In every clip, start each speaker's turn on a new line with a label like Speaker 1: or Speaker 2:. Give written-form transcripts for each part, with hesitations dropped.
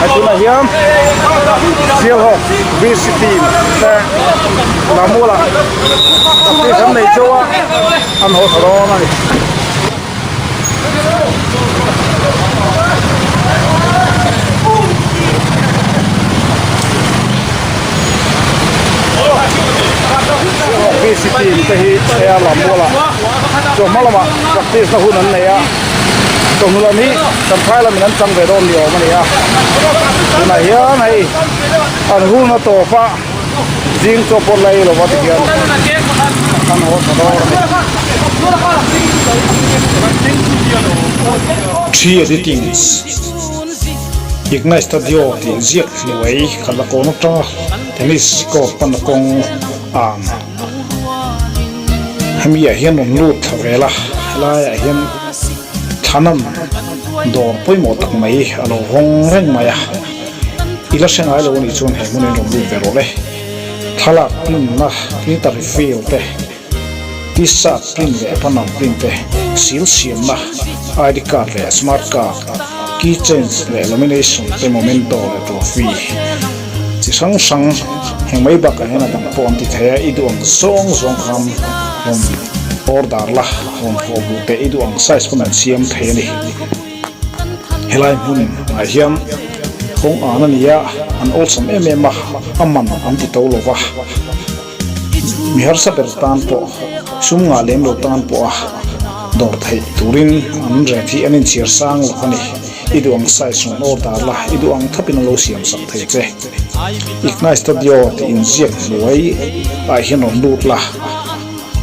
Speaker 1: Hei tunah hian Sialhawk VC team te Lammualah practice an nei chauh a, an haw tha dawn a ni. VC team te hi Air Lammualah chawhma lamah practice na hun an nei a, chawhnu lam hi Champhai lamin an chang ve dawn ni awm a ni a, tunah hian hei an hun a tawp a. Zing chaw pawh lei lova ti hian an haw tha dawn a ni.
Speaker 2: Three Editings Ignite Studio tih ziak hnuai khat la kawn atanga tennis court pan a kawng ang hemi ah hian rawn lut thla vel a helai ah hian thlanam dawr pawimawh tak mai a lo hawng reng mai a. I la hre ngai lo anih chuan he hmun in rawn lut ve rawh le. Thlalak print na printer refill te, t-shirt print leh banner print te, seal siamna, ID card leh smart card, key chains leh lamination te, memento leh trophy chi hrang hrang heng mai bakah hian a dang pawh an ti thei a, i duh ang zawng zawng khan rawn order la, rawn kawh buh teh i duh ang size pawn an siam thei a ni. Helai hmun ah hian kawng an a ni a, an awlsam em em a, a man an ti to lo va, mi harsa ber tan pawh sum ngah lem lo tan pawh a dawr theih turin an ret hi an inchhiar sang lo a ni. I duh ang size rawn order la, i duh ang thapin an lo siam sak thei che. Ignite Studio tih inziak hnuai ah hian rawn lut la.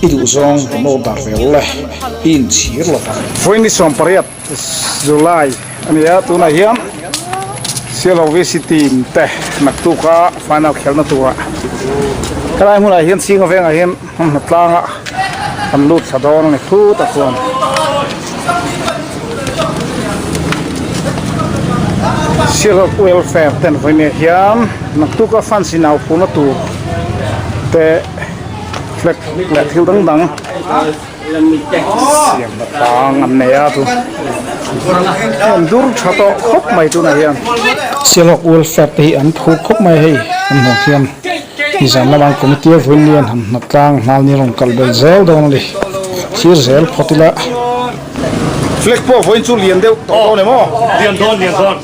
Speaker 2: I duh zawng kan order ve rawh le, i inchhir lo vang.
Speaker 1: Vawiin ni 18 July a ni a, tunah hian Sialho VC team te naktuka final khelna turah helai hmunah hian Singa vengah hian hmun hna tlangah an lut thla dawn a ni khutah chuan. Sialho welfare ten vawiin hian naktuka fans inau phurna tur te. Flag leh thil dang dang siam na tlang an nei a chu an dur tha tawh khawp mai tunah hian.
Speaker 2: Sialhawk welfare te hi an phur khawp mai hei kan hmuh khian nizan lamah committee a vawiin an han hna tlang hnal ni rawn kal bel zel dawn a ni thlir zel phawt ila.
Speaker 1: Flag pawh vawiin chu lian deuh tawh dawn em aw?
Speaker 3: Lian dawn lian dawn.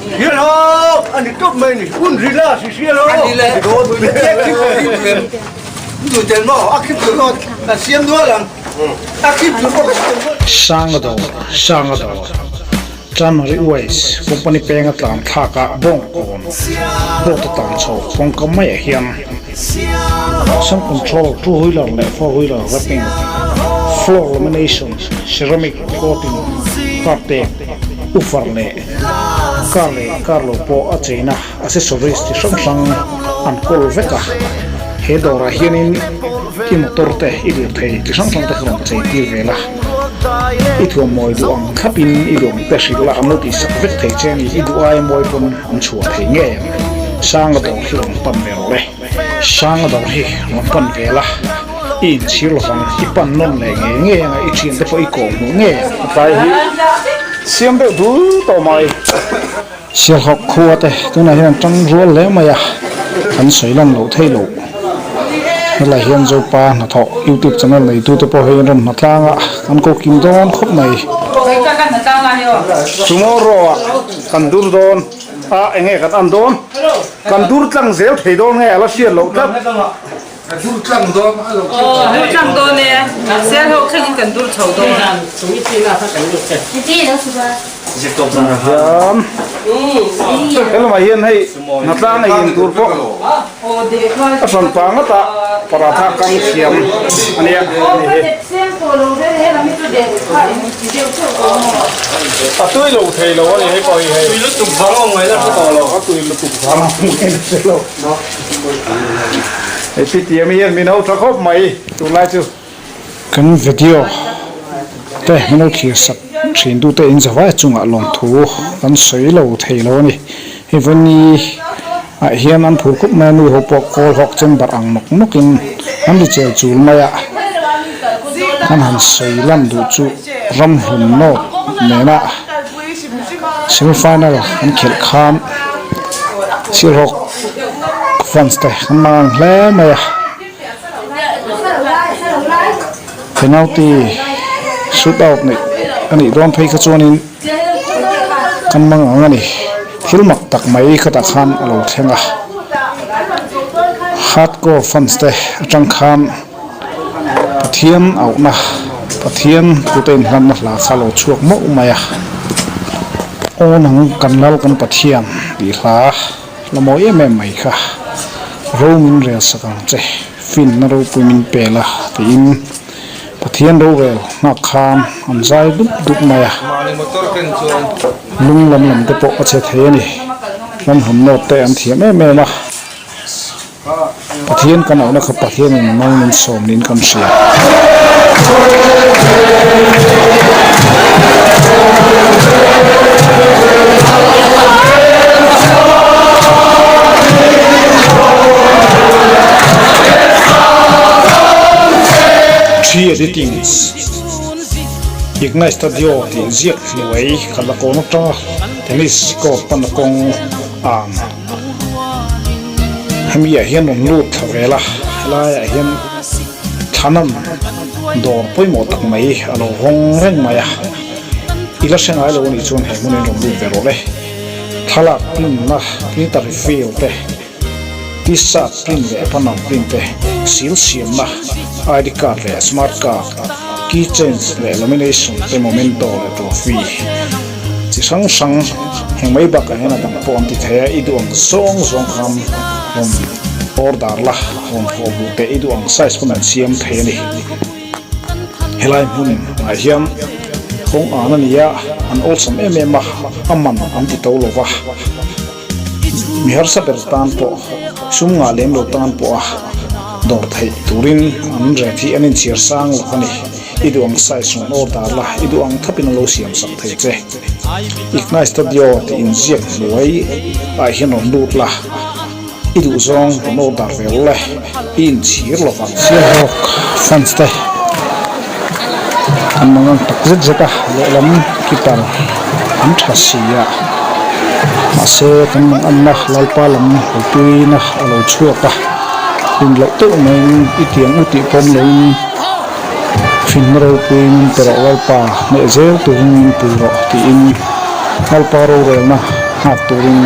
Speaker 2: Sangado Sangado Chanmari Waste company penga tlan thlak ah bawngkawn boat a tlan chho kawngka maiah hian sound control two wheeler leh four wheeler wrapping floor lamination ceramic coating car tag woofer leh car leh car lo pawh a cheina Accessories chi hrang hrang an kawl vek a, he dawrah hianin i motor te i lirthei chi hrang hrang te kha rawn chei tir vel a, i thuam mawi duh ang thlapin i duh ang te hrilh la an lo tihsak vek thei che a ni, i duh aia mawi pawn an chhuah thei ngei ang. Sanga dawr hi rawn pan ve rawh le, Sanga dawr hi rawn pan vel a, i inchhir lovang, i pan nawn leh ngei ngei ang a, i thiante pawh i kawh hmuh ngei ang.
Speaker 1: A tlai hi siam deuh dul tawh mai.
Speaker 2: Sialhawk khua te tunah hian an tang rual hle mai a, an sawi lan loh theih loh. Helai hian Zopa hnathawh youtube channel neitu te pawh hei an rawn hna tlang a, an ko kim dawn khawp mai.
Speaker 1: Tomorrow ah kan dur dawn a, enge kan an dawn? Kan dur tlang zel thei dawn nge a la hriat loh tlat.
Speaker 4: Dur tlang dawn a lo
Speaker 5: Aw dur tlang dawn e, Sialhawk thlengin kan dur chho dawn a.
Speaker 1: Hian helamah hian hei hnatlang ei in tur pawh a hran pa ngawt a paratha kang thiam a nia hei hi a tui lo thei lo a ni hei pawh hi hei a tui lutuk vang a awm lo. Hei pi tiam hian min ho tha khawp mai tunlai chu.
Speaker 2: Kan video te min lo thlir sak thin tu te in zavai chungah lawmthu kan sawi lo thei lo a ni. Hei vawni ah hian an phur khawp mai a nu ho pawh kawl hawk chamber ang nawk nawk in an ri chel chul mai a. Kan han sawi lan duh chu ramhlun nawt nena semi final an khelh khan. Sialhawk fans te an mang ang hle mai a penalty shoot out neih a nih dawn phei kha chuanin kan mang ang a ni thil mak tak mai khatah khan a lo thleng a hardcore fans te atang khan. Pathian auhna, Pathian thute inhlanna hla kha lo chhuak mauh mai a, Aw nang kan lal kan Pathian tih hla la mawi em em mai kha ro min rel sak ang che, finna ropui min pel a tiin Pathian rorel nghak khan an zai dup dup mai a, lung lam lam te pawh a che thei a ni, lamhlum nawt te an thiam em em a. Pathian kan auhna kha Pathianin mal min sawm niin kan hria. Tree Editings Ignite Studio tih ziak hnuai khat la kawn atanga tennis court pan a kawng ang. Hemi ah hian rawn lut thla vel a helai ah hian thlanam dawr pawimawh tak mai a lo hawng reng mai a i la hre ngai lo anih chuan he hmun in rawn lut ve rawh le thlalak print na printer refill te t-shirt print leh banner print te seal siam na id card leh smart card key chains leh lamination te momento leh trophy. Chi hrang hrang heng mai bakah hian a dang pawh an ti thei a, i duh ang zawng zawng khan rawn order la, rawn hawh buh teh i duh ang size pawn an siam thei a ni. Helai hmun ah hian kawng an a ni a, an awlsam em em a, a man an ti to lo va, mi harsa ber tan pawh sum ngah lem lo tan pawh a dawr theih turin an rate hi an inchhiar sang lo a ni. I duh ang size rawn order la, i duh ang thapin a lo siam sak thei che. Ignite Studio tih inziak hnuai ah hian rawn lut la, i duh zawng rawn order ve rawh le, i inchhir lo vang. Sialhawk fans te an mangang tak zet zet a, lehlam keeper an tha si a, mahse kan manganna Lalpa lam hawipuina a lo chhuak a, rinloh deuh maiin i tiang u tih pawm loin, Finna ropui min pe rawh Lalpa, hneh zel turin min pui rawh tiin Lalpa rorelna nghak turin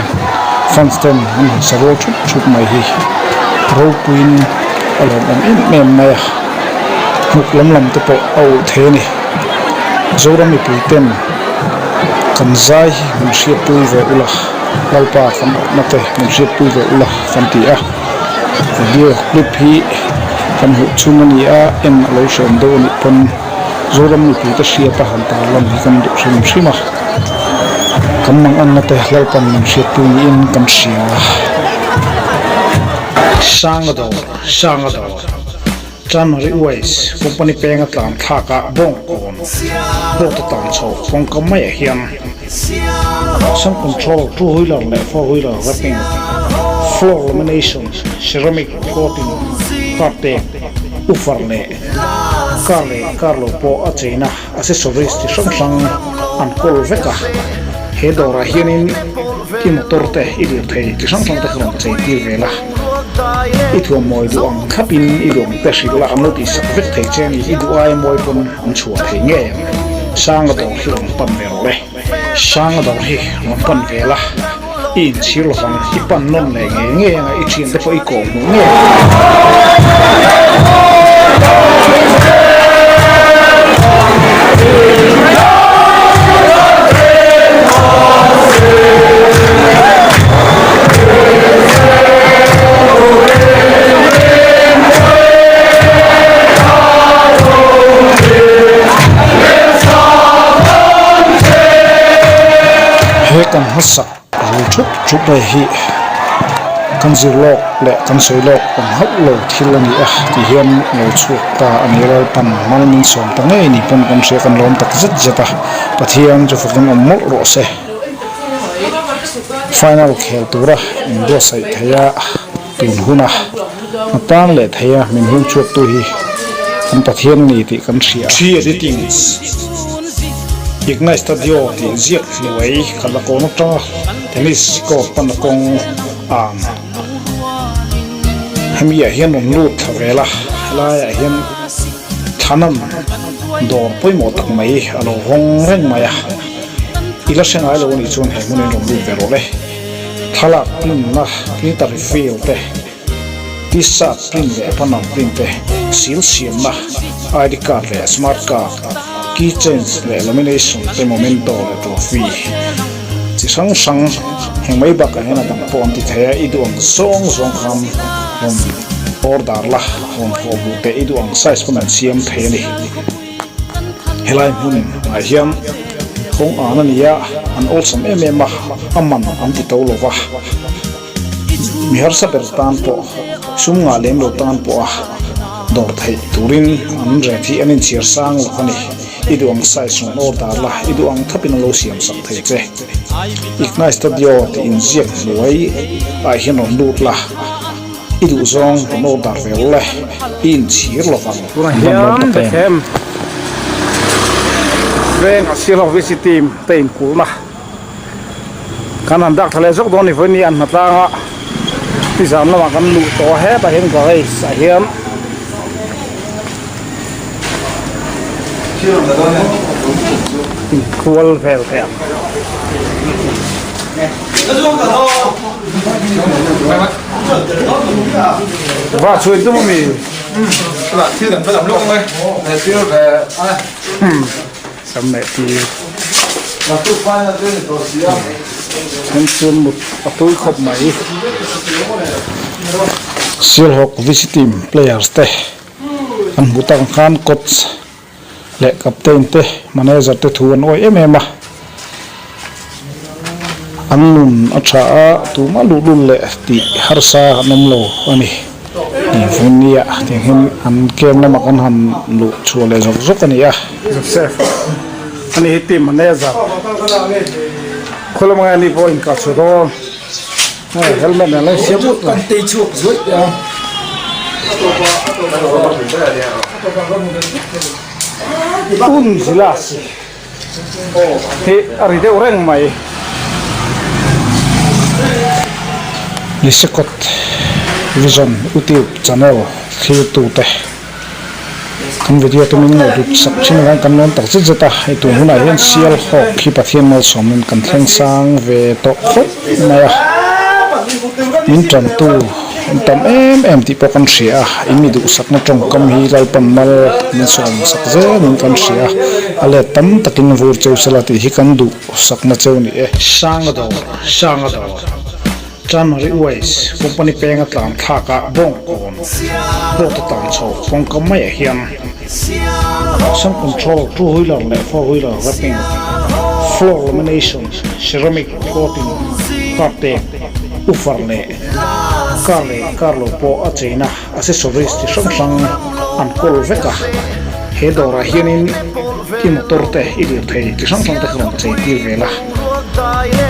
Speaker 2: fans ten an han sa rual thup thup mai hi ropuiin a lawmawm em em mai a, hnuk lam lam te pawh a ulh thei a ni. Zoram mipui ten kan zai hi min hriatpui ve ula, Lalpa kan awmna te min hriatpui ve ula kan ti a. Video clip hi kan hmuh chhung a ni a, en a lo hreawm deuh a nih pawn Zoram mipuite hriat a han tarlan hi kan duh hrim hrim a, kan manganna te Lalpan min hriatpui niin kan hria. Sanga dawr, Sanga dawr. Chanmari Waste company penga tlan thlak ah bawngkawn boat a tlan chho kawngka maiah hian sound control two wheeler leh four wheeler wrapping floor lamination ceramic coating car pek woofer leh car leh car lo pawh a cheina accessories chi hrang hrang an kawl vek a he dawrah hianin i motor te i lirthei chi hrang hrang te kha rawn chei tir vel a. I thuam mawi duh ang thlapin i duh ang te hrilh la an lo tihsak vek thei che a ni. I duh aia mawi pawn an chhuah thei ngei ang. Sanga dawr hi rawn pan ve rawh le. Sanga dawr hi rawn pan ve la, i inchhir lovang, i pan nawn leh ngei ngei anga i thiante pawh i kawh hmuh ngei ang. He kan hmasak rul thup thup mai hi kan zir lawk leh kan sawi lawk awm hauh lo thil a ni a ti hian lo chhuak ta a ni Lalpan mal min sawm ta ngei ni pawn kan hria kan lawm tak zet zet a Pathian chu fakin awm mawlh rawh se. Final khel tura inbuatsaih thei a, tun huna a tan leh thei a min hun chhuaktu hi kan Pathian a ni tih kan hria. Tree Editings Ignite Studio tih ziak hnuai khat la kawn atanga tennis court pan a kawng. Ang hemi ah hian rawn lut thla vel a helaiah hian thlanam dawr pawimawh tak mai a lo hawng reng mai a i la hre ngai lo anih chuan he hmun hi rawn lut ve rawh le thlalak hmunna printer refill te T-shirt print leh banner print te, seal siamna, ID card leh smart card, key chains leh lamination te, memento leh trophy chi hrang hrang heng mai bakah hian a dang pawh an ti thei a, i duh ang zawng zawng khan rawn order la, rawn thawh buh teh i duh ang size pawn an siam thei a ni. Helai hmun ah hian kawng an a ni a, an awlsam em em a, a man an ti to lo va. Mi harsa ber tan pawh sum ngah lem lo tan pawha dawr theih turin an rep hi an inchhiar sang lo a ni. I duh ang size rawn order la, i duh ang thapin a lo siam sak thei che. Ignite Studio tih inziak hnuai ah hian rawn lut la, i duh zawng rawn order ve rawh le, i inchhir lo vang.
Speaker 1: Tunah hian Bethlehem veng a Sialhawk VC team te inkulhna. Kan han dak tha leh zawk dawn ni vawiin ni an hnatlang a nizan lamah kan luh tawh a hetah hian garage ah hian inkual vel teh ang. Va chhuin tum ami? Sam leh tir. Then chuan mut a tui khawp mai.
Speaker 2: Sialhawk VC team players te an hmuh tak ang khan coach leh captain te manager te thu an awih em em a. An nun a tha a, tumah luhlul leh tih harsa an awm lo a ni. Vawinia tiang hian an camp lamah kan han luh chhuah leh zawk zawk a ni a.
Speaker 1: Joseph a ni hi team manager khaw lamah nge ani pawh a inkah chhuah dawn hei helmet nen a insiam ut mai. Unzilas. Hi a ri deuh reng mai.
Speaker 2: Nisekawt Vision YouTube channel thlirtute kan video te min ngaihhlut sak thin avang kan lawm tak zet zet a, hei tun hunah hian sial hawk hi Pathian malsawmin kan thleng sang ve tawh khawp mai a, min tantu An tam em em tih pawh kan hria a, in mi duhsakna tawngkam hi Lalpan mal min sawmsak zelin kan hria a, a let tam takin vur cheu sela tih hi kan duhsakna cheu ni e. Sangadawr, Sangadawr, Chanmari Uais company penga tlan thlakah bawngkawn boat a tlan chho kawngka maiah hian Sound control, two wheeler leh four wheeler wrapping, floor lamination, ceramic coating, car tag, woofer leh Car leh car lo pawh a cheina accessories chi hrang hrang an kawl vek a, he dawrah hianin i motor te i lirthei chi hrang hrang te kha rawn chei tir vel a,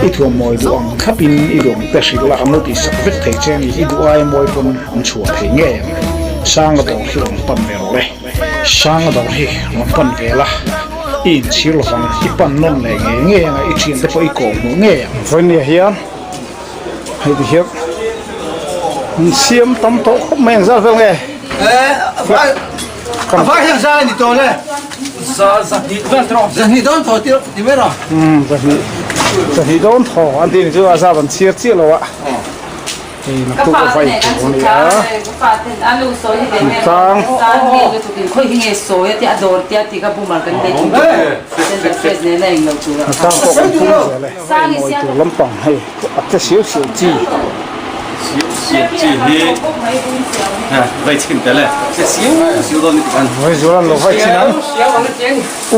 Speaker 2: i thuam mawi duh ang thlapin i duh ang te hrilh la an lo tihsak vek thei che a ni, i duh aia mawi pawn an chhuah thei ngei ang, Sanga dawr hi rawn pan ve rawh le, Sanga dawr hi rawn pan vel a, i inchhir lovang, i pan nawn leh ngei ngei ang a, i thiante pawh i kawhhmuh ngei ang.
Speaker 1: Vawinia hian. Hei ti hian an siam tam tawh khawp mai ang zar vel nge
Speaker 4: A vai hian zar a ni tawh le zahnih dawn thaw ti mai rawh
Speaker 1: zahnih zahnih dawn thaw an tih ni chu a zat an chhiar chiah lo a hei naktuk a vai tur a ni a tlang tlang pawh kan phum zel e. Mawi tur lampang hei a che siau siau chi.
Speaker 3: Siau siau chi hi vai chhin tel e. Che siau siau dawn ni tikhan.
Speaker 1: Vai zual an lo vai chhin ang.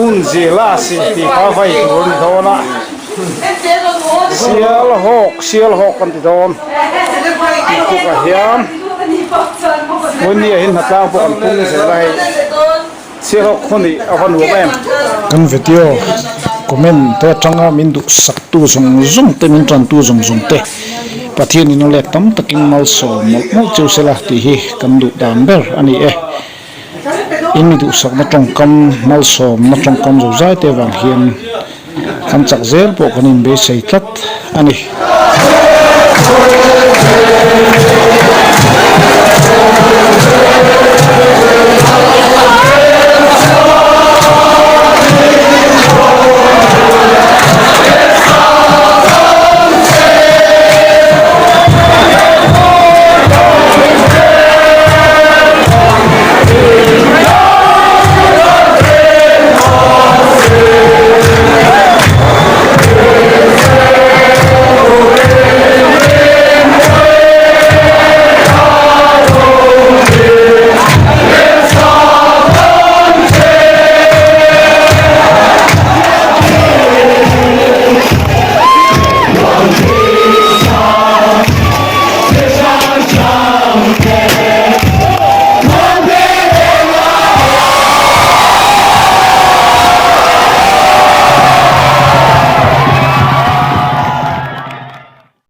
Speaker 1: Un zela si tih kha vai tur a ni dawn a. Sial hawk sial hawk kan ti dawn. Tukah hian Vawinia hi hnatlang pawh kan pung zel a hei. Sialhawk khaw nih a va nuam em?
Speaker 2: Kan video comment te atanga min duhsaktu zawng zawng te, min tantu zawng zawng te Pathian in a let tam takin malsawm mawlh mawlh cheu sela tih hi kan duh dan ber a ni e. In mi duhsakna tawngkam, malsawmna tawngkam zozai te avang hian kan chak zel pawh kan inbeisei tlat a ni.